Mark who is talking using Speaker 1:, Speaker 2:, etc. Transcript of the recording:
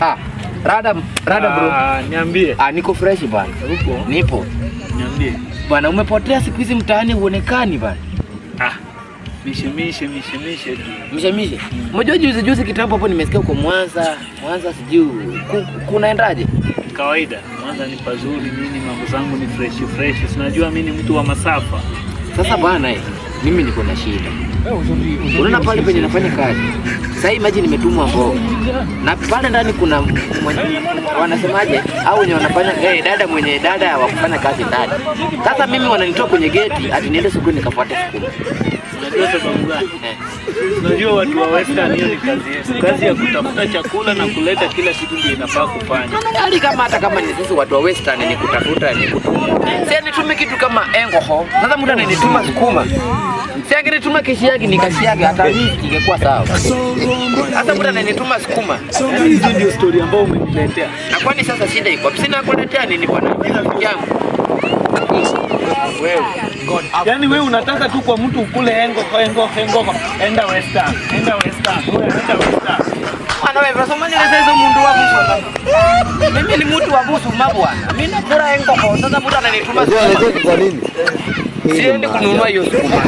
Speaker 1: Ah, rada rada bro.
Speaker 2: Ah, niambie.
Speaker 1: Ah, niko fresh bana.
Speaker 2: Upo?
Speaker 1: Nipo.
Speaker 2: Niambie.
Speaker 1: Bana, umepotea siku hizi mtaani huonekani bana.
Speaker 2: Ah. Mishe mishe mishe mishe tu.
Speaker 1: Mishe mishe. Unajua juzi juzi kitambo hapo nimesikia uko Mwanza, Mwanza sijui kunaendaje?
Speaker 2: Kawaida. Mwanza ni pazuri, mimi mambo zangu ni fresh fresh. Sinajua mimi ni mtu wa masafa.
Speaker 1: Sasa bana eh, mimi niko na shida. Unaona pale penye nafanya kazi. Sasa imagine nimetumwa mboga. Na pale ndani kuna mwenye, wanasemaje au wenye wanafanya dada mwenye dada wa kufanya kazi ndani. Sasa mimi wananitoa kwenye geti ati niende sokoni nikafuate sukuma.
Speaker 2: Unajua sababu gani?
Speaker 1: Eh.
Speaker 2: Unajua watu wa Western hiyo ni kazi yetu. Kazi ya kutafuta chakula na kuleta kila kitu ndio inafaa kufanya.
Speaker 1: Hali kama hata kama ni sisi watu wa Western ni kutafuta ni kutuma. Si anitume kitu kama engoho. Sasa mtu ananituma sukuma. Si angenituma kishiagi nikashiage hata hii ingekuwa sawa. Sasa mtu ananituma sukuma.
Speaker 2: Yaani hizo ndio story ambayo umeniletea.
Speaker 1: Na kwani sasa shida iko wapi? Sina kuletea nini bwana? Rafiki yangu. Wewe.
Speaker 2: Yaani wewe unataka tu kwa mtu ukule engo engo engo. Enda Western, enda Western, wewe enda Western.
Speaker 1: Bwana wewe, unasoma nini sasa hizo mundu wa busu? Mimi ni mtu wa busu mabwana. Mimi nakula engoho. Sasa mtu ananituma sukuma.
Speaker 3: Kwa nini?
Speaker 1: Siendi kununua hiyo sukuma.